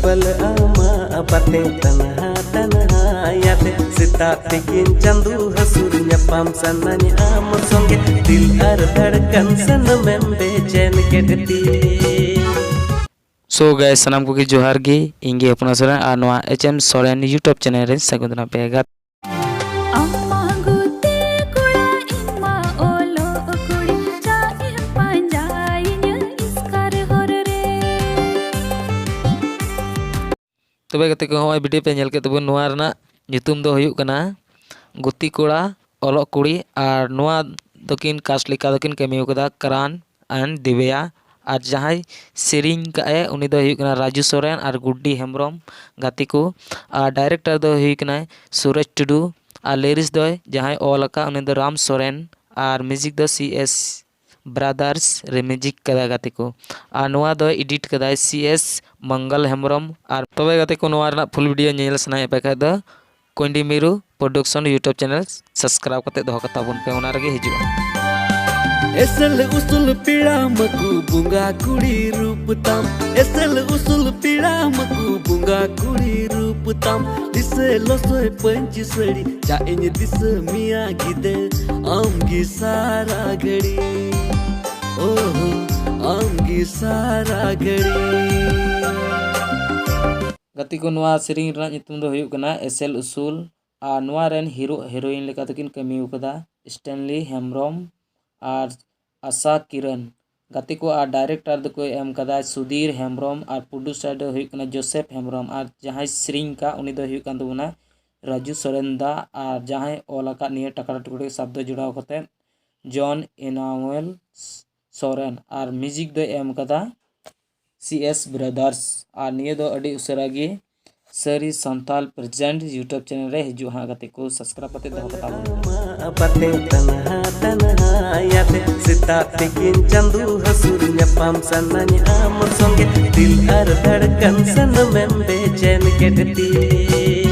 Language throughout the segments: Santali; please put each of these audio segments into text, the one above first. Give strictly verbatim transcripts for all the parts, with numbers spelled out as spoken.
ᱯᱟᱞ ᱟᱢᱟᱜ ᱵᱟᱛᱮ ᱛᱟᱱᱦᱟ ᱛᱟᱱᱦᱟ ᱭᱟᱛᱮ, ᱥᱮᱛᱟᱜ ᱛᱤᱠᱤᱱ ᱪᱟᱸᱫᱩ ᱦᱟᱹᱥᱩᱨ ᱧᱟᱯᱟᱢ ᱥᱟᱱᱟᱧ ᱟᱢ ᱥᱚᱸᱜᱮ, ᱫᱤᱞ ᱟᱨ ᱫᱷᱟᱲᱠᱟᱱ ᱥᱟᱱᱟᱢᱮᱢ ᱵᱮᱪᱮᱱ ᱠᱮᱫ ᱛᱤᱧ᱾ So guys, ᱥᱟᱱᱟᱢ ᱠᱚᱜᱮ ᱡᱚᱦᱟᱨ ᱜᱮ, ᱤᱧ ᱜᱮ ᱦᱚᱯᱚᱱᱟ ᱥᱚᱨᱮᱱ ᱟᱨ ᱱᱚᱣᱟ H M Soren YouTube channel ᱨᱮ ᱥᱟᱹᱜᱩᱱ ᱫᱟᱨᱟᱢ ᱯᱮ ᱜᱟᱛᱮ᱾ ᱟᱢ ᱢᱟ ᱜᱩᱛᱤ ᱠᱚᱲᱟ, ᱤᱧ ᱢᱟ ᱚᱞᱚᱜ ᱠᱩᱲᱤ, ᱪᱟ ᱮᱢ ᱯᱟᱸᱡᱟᱭᱤᱧᱟᱹ ᱤᱥᱠᱟᱨ ᱦᱚᱨ ᱨᱮ᱾ ᱛᱚᱵᱮ ᱜᱟᱛᱮ ᱠᱚ, ᱦᱚᱸᱜᱼᱚᱭ video ᱯᱮ ᱧᱮᱞ ᱠᱮᱫ ᱛᱟᱵᱚᱱ, ᱱᱚᱣᱟ ᱨᱮᱱᱟᱜ ᱧᱩᱛᱩᱢ ᱫᱚ ᱦᱩᱭᱩᱜ ᱠᱟᱱᱟ ᱜᱩᱛᱤ ᱠᱚᱲᱟ ᱚᱞᱚᱜ ᱠᱩᱲᱤ, ᱟᱨ ᱱᱚᱣᱟ ᱫᱚᱠᱤᱱ cast ᱞᱮᱠᱟ ᱫᱚᱠᱤᱱ ᱠᱟᱹᱢᱤ ᱟᱠᱟᱫᱟ ᱠᱟᱨᱟᱱ and ᱫᱤᱵᱮᱭᱟ, ᱟᱨ ᱡᱟᱦᱟᱸᱭ ᱥᱮᱨᱮᱧ ᱠᱟᱜᱼᱟᱭ ᱩᱱᱤ ᱫᱚᱭ ᱦᱩᱭᱩᱜ ᱠᱟᱱᱟ ᱨᱟᱡᱩ ᱥᱚᱨᱮᱱ ᱟᱨ ᱜᱩᱰᱰᱤ ᱦᱮᱢᱵᱨᱚᱢ ᱜᱟᱛᱮ ᱠᱚ, ᱟᱨ director ᱫᱚ ᱦᱩᱭᱩᱜ ᱠᱟᱱᱟᱭ ᱥᱩᱨᱚᱡᱽ ᱴᱩᱰᱩ, ᱟᱨ lyrics ᱫᱚᱭ ᱡᱟᱦᱟᱸᱭ ᱚᱞ ᱟᱠᱟᱫ ᱩᱱᱤ ᱫᱚ ᱨᱟᱢ ᱥᱚᱨᱮᱱ, ᱟᱨ music ᱫᱚ ᱥᱤ ᱮᱥ Brothers ᱨᱮ music ᱠᱟᱫᱟ ᱜᱟᱛᱮ ᱠᱚ, ᱟᱨ ᱱᱚᱣᱟ ᱫᱚ edit ᱠᱟᱫᱟᱭ ᱥᱤ ᱮᱥ ᱢᱚᱝᱜᱚᱞ ᱦᱮᱢᱵᱨᱚᱢ᱾ ᱟᱨ ᱛᱚᱵᱮ ᱜᱟᱛᱮ ᱠᱚ, ᱱᱚᱣᱟ ᱨᱮᱱᱟᱜ full video ᱧᱮᱞ ᱥᱟᱱᱟᱭᱮᱫ ᱯᱮ ᱠᱷᱟᱡ ᱫᱚ ᱠᱩᱸᱭᱰᱤ ᱢᱤᱨᱩ Production YouTube channel subscribe ᱠᱟᱛᱮ ᱫᱚᱦᱚ ᱠᱟᱛᱟ ᱵᱚᱱ ᱯᱮ, ᱚᱱᱟ ᱨᱮᱜᱮ ᱦᱤᱡᱩᱜᱼᱟ᱾ ᱮᱥᱮᱞ ᱩᱥᱩᱞ ᱯᱮᱲᱟ ᱢᱟᱠᱚ ᱵᱚᱸᱜᱟ ᱠᱩᱲᱤ ᱨᱩᱯ ᱛᱟᱢ, ᱮᱥᱮᱞ ᱩᱥᱩᱞ ᱯᱮᱲᱟ ᱢᱟᱠᱚ ᱵᱚᱸᱜᱟ ᱠᱩᱲᱤ ᱨᱩᱯ ᱛᱟᱢ, ᱫᱤᱥᱟᱹ ᱞᱚᱥᱚᱭ ᱯᱟᱹᱧᱪᱤ ᱥᱟᱹᱲᱤ, ᱪᱟ ᱤᱧ ᱫᱤᱥᱟᱹ ᱢᱮᱭᱟ ᱜᱤᱫᱟᱹᱨ, ᱟᱢ ᱜᱮ ᱥᱟᱨᱟ ᱜᱷᱟᱹᱲᱤ, ᱳᱦᱳ, ᱟᱢ ᱜᱮ ᱥᱟᱨᱟ ᱜᱷᱟᱹᱲᱤ᱾ ᱜᱟᱛᱮ ᱠᱚ, ᱱᱚᱣᱟ ᱥᱮᱨᱮᱧ ᱨᱮᱱᱟᱜ ᱧᱩᱛᱩᱢ ᱫᱚ ᱦᱩᱭᱩᱜ ᱠᱟᱱᱟ ᱮᱥᱮᱞ ᱩᱥᱩᱞ, ᱟᱨ ᱱᱚᱣᱟ ᱨᱮᱱ hero heroine ᱞᱮᱠᱟ ᱛᱮᱠᱤᱱ ᱠᱟᱹᱢᱤ ᱟᱠᱟᱫᱟ ᱥᱴᱮᱱᱞᱤ ᱦᱮᱢᱵᱨᱚᱢ ᱟᱨ ᱟᱥᱟ ᱠᱤᱨᱟᱱ᱾ ᱜᱟᱛᱮ ᱠᱚ, ᱟᱨ director ᱫᱚᱠᱚ ᱮᱢ ᱠᱟᱫᱟ ᱥᱩᱫᱷᱤᱨ ᱦᱮᱢᱵᱨᱚᱢ, ᱟᱨ producer ᱫᱚ ᱦᱩᱭᱩᱜ ᱠᱟᱱᱟ ᱡᱳᱥᱮᱯ ᱦᱮᱢᱵᱨᱚᱢ, ᱟᱨ ᱡᱟᱦᱟᱸᱭ ᱥᱮᱨᱮᱧ ᱠᱟᱜ ᱩᱱᱤ ᱫᱚ ᱦᱩᱭᱩᱜ ᱠᱟᱱ ᱛᱟᱵᱚᱱᱟ ᱨᱟᱡᱩ ᱥᱚᱨᱮᱱ ᱫᱟ, ᱟᱨ ᱡᱟᱦᱟᱸᱭ ᱚᱞ ᱟᱠᱟᱫ ᱱᱤᱭᱟᱹ ᱴᱟᱠᱟᱲᱟ ᱴᱩᱠᱲᱤ ᱥᱟᱵᱫᱚ ᱡᱚᱲᱟᱣ ᱠᱟᱛᱮ ᱡᱚᱱ ᱮᱱᱟᱢᱩᱭᱮᱞ ᱥᱚᱨᱮᱱ, ᱟᱨ music ᱫᱚᱭ ᱮᱢ ᱠᱟᱫᱟ ᱥᱤ ᱮᱥ Brothers᱾ ᱟᱨ ᱱᱤᱭᱟᱹ ᱫᱚ ᱟᱹᱰᱤ ᱩᱥᱟᱹᱨᱟ ᱜᱮ ᱥᱟᱹᱨᱤ ᱥᱟᱱᱛᱟᱞ present YouTube channel ᱨᱮ ᱦᱤᱡᱩᱜ ᱦᱟᱸᱜ ᱜᱟᱛᱮ ᱠᱚ, subscribe ᱠᱟᱛᱮ ᱫᱚᱦᱚ ᱠᱟᱛᱟ ᱵᱚᱱ ᱯᱮ᱾ ᱟᱯᱟᱛᱮ ᱛᱟᱱᱦᱟ ᱛᱟᱱᱦᱟ ᱭᱟᱛᱮ, ᱥᱮᱛᱟᱜ ᱛᱤᱠᱤᱱ ᱪᱟᱸᱫᱩ ᱦᱟᱹᱥᱩᱨ ᱧᱟᱯᱟᱢ ᱥᱟᱱᱟᱧ ᱟᱢ ᱥᱚᱸᱜᱮ, ᱫᱤᱞ ᱟᱨ ᱫᱷᱟᱲᱠᱟᱱ ᱥᱟᱱᱟᱢᱮᱢ ᱵᱮᱪᱮᱱ ᱠᱮᱫ ᱛᱤᱧ᱾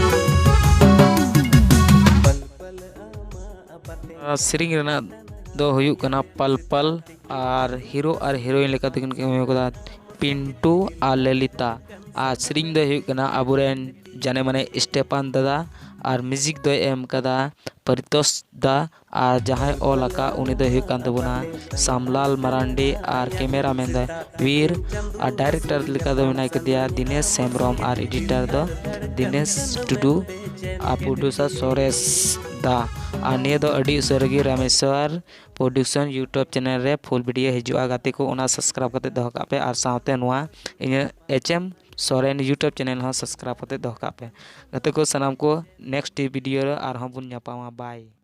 ᱥᱮᱨᱮᱧ ᱨᱮᱱᱟᱜ ᱫᱚ ᱦᱩᱭᱩᱜ ᱠᱟᱱᱟ ᱯᱟᱞ ᱯᱟᱞ, ᱟᱨ hero ᱟᱨ heroine ᱞᱮᱠᱟ ᱛᱮᱠᱤᱱ ᱠᱟᱹᱢᱤ ᱠᱟᱫᱟ ᱯᱤᱱᱴᱩ ᱟᱨ ᱞᱚᱞᱤᱛᱟ᱾ ᱟᱨ ᱥᱮᱨᱮᱧ ᱫᱚᱭ ᱦᱩᱭᱩᱜ ᱠᱟᱱᱟ ᱟᱵᱚᱨᱮᱱ ᱡᱟᱱᱮ ᱢᱟᱱᱮ ᱥᱴᱮᱯᱟᱱ ᱫᱟᱫᱟ, ᱟᱨ ᱢᱤᱣᱡᱤᱠ ᱫᱚᱭ ᱮᱢ ᱠᱟᱫᱟ ᱯᱟᱨᱤᱛᱳᱥ ᱫᱟ, ᱟᱨ ᱡᱟᱦᱟᱸᱭ ᱚᱞ ᱟᱠᱟᱫ ᱩᱱᱤ ᱫᱚᱭ ᱦᱩᱭᱩᱜ ᱠᱟᱱ ᱛᱟᱵᱚᱱᱟ ᱥᱟᱢᱞᱟᱞ ᱢᱟᱨᱟᱱᱰᱤ, ᱟᱨ ᱠᱮᱢᱮᱨᱟ ᱢᱮᱱ ᱫᱚ ᱵᱤᱨ, ᱟᱨ ᱰᱟᱭᱨᱮᱠᱴᱚᱨ ᱞᱮᱠᱟ ᱫᱚ ᱢᱮᱱᱟᱭ ᱠᱟᱫᱮᱭᱟ ᱫᱤᱱᱮᱥ ᱦᱮᱢᱵᱨᱚᱢ, ᱟᱨ ᱮᱰᱤᱴᱚᱨ ᱫᱚ ᱫᱤᱱᱮᱥ ᱴᱩᱰᱩ, ᱟᱨ ᱯᱨᱚᱰᱭᱩᱥᱟᱨ ᱥᱚᱨᱮᱥ ᱫᱟ᱾ ᱟᱨ ᱱᱤᱭᱟᱹ ᱫᱚ ᱟᱹᱰᱤ ᱩᱥᱟᱹᱨᱟ ᱜᱮ ᱨᱟᱢᱮᱥᱣᱚᱨ ᱯᱨᱚᱰᱭᱩᱠᱥᱚᱱ YouTube ᱪᱮᱱᱮᱞ ᱨᱮ ᱯᱷᱩᱞ ᱵᱷᱤᱰᱤᱭᱳ ᱦᱤᱡᱩᱜᱼᱟ᱾ ᱜᱟᱛᱮ ᱠᱚ, ᱚᱱᱟ ᱥᱟᱵᱥᱠᱨᱟᱭᱤᱵ ᱠᱟᱛᱮ ᱫᱚᱦᱚ ᱠᱟᱜ ᱯᱮ, ᱟᱨ ᱥᱟᱶᱛᱮ ᱱᱚᱣᱟ ᱤᱧᱟᱹᱜ H M Soren YouTube channel ᱦᱚᱸ ᱥᱟᱵᱥᱠᱨᱟᱭᱤᱵ ᱠᱟᱛᱮ ᱫᱚᱦᱚ ᱠᱟᱜ ᱯᱮ᱾ ᱜᱟᱛᱮ ᱠᱚ, ᱥᱟᱱᱟᱢ ᱠᱚ ᱱᱮᱠᱥᱴ ᱵᱷᱤᱰᱤᱭᱳ ᱨᱮ ᱟᱨᱦᱚᱸ ᱵᱚᱱ ᱧᱟᱯᱟᱢᱟ᱾ ᱵᱟᱭ᱾